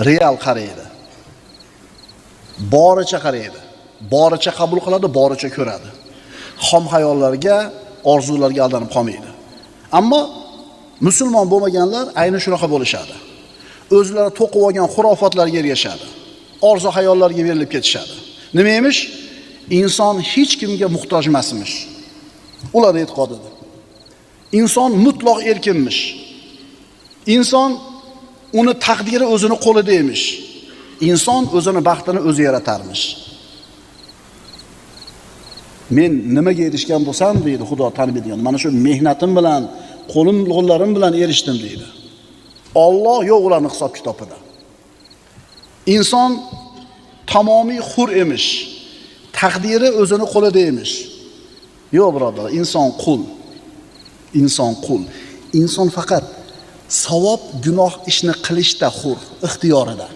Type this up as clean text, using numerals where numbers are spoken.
Real qaraydi. Boricha qaraydi. Boricha qabul qiladi, boricha ko'radi. Xom xayollarga, orzularga aldanib qolmaydi. Ammo musulmon bo'lmaganlar ayni shunaqa bo'lishadi. O'zlari to'qib olgan xurofotlarga ergashadi. Orzu xayollarga berilib ketishadi. Nima emish? Inson hech kimga muhtoj emasmish. Ular e'tiqodida. Inson mutlaq erkinmish. Inson uni taqdiri o'zini qo'lida emish. Inson o'zini baxtini o'zi yaratarmish. Men nimaga erishgan bo'lsam deydi, Xudo taniydigan. Mana shu mehnatim bilan, qo'lim qo'llarim bilan erishdim deydi. Alloh yo'q ularning hisob kitobida. Inson tamomiy hur emish. Taqdiri o'zini qo'lida emish. Yo'q birodar, inson qul. Inson qul. Inson faqat savob, gunoh ishni qilishda hur, ixtiyorida.